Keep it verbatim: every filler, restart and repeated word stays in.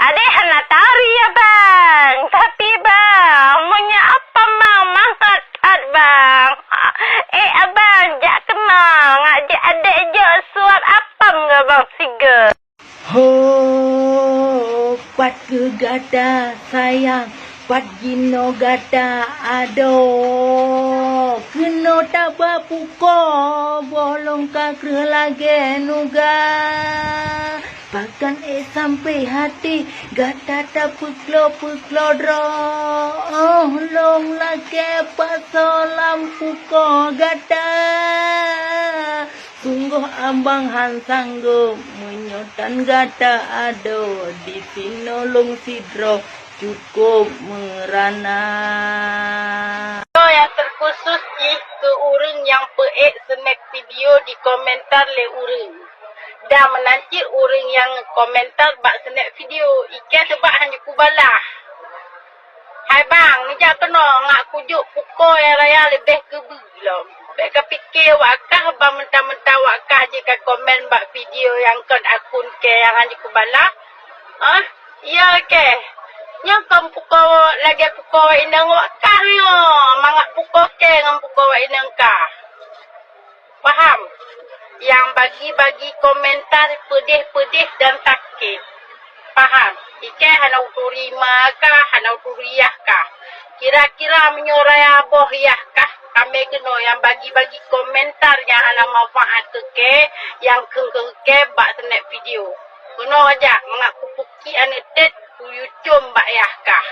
Adék hana tari, Abang. Tapi, Bang, meunyoe apam, Bang, mangat that, Bang. Eh, Abang, jak keunoe, ngak jeuet adék jok suap apam ngon Bang Sigo. Ho, pat keu gata sayang, pat jinoe gata adoe. Keunoe taba pukoe, boh lôn ka kreueh lagée nuga. Pakon ék sampoe hati gata tapeuklo-peuklo droe, oh, lôn lakée pasoe lam pukoe gata. Sunggoh abang han sanggob meunyoe tan gata adoe, disinoe lôn sidroe cukôp meurana. Nyoe nyang teukhusos jih keu ureuëng nyang peuék snap video dikomentar lé ureuëng. Dan meunan cit ureuëng nyang komentar bak snap video, ikée seubab han jeuet kubalah. Hai bang, neujak keunoe ngak kujok pukoe nyang raya leubeh keubeu lom. Bék kapike wak kah ban meuntah-meuntah wak kah jeuet ka komen bak video nyang kon akun kée nyang han jeuet kubalah. Ah, iya kée. Nyoe kon pukoe lagée pukoe inong wak kah nyoe. Mangat pukoe kée ngon pukoe wak inong kah. Paham? Nyang bagi-bagi komentar peudeh-peudeh dan sakét. Paham? Ikée hana uturi ma kah, hana uturi yah kah. Kira-kira meunyoe raya boh yah kah, kamoe keunoe nyang bagi-bagi komentar nyang hana manfaat keu kée, nyang kheun keu kée bak snap video. Keunoe jak mangat kupuki aneuëk tét kuyue com bak yah kah.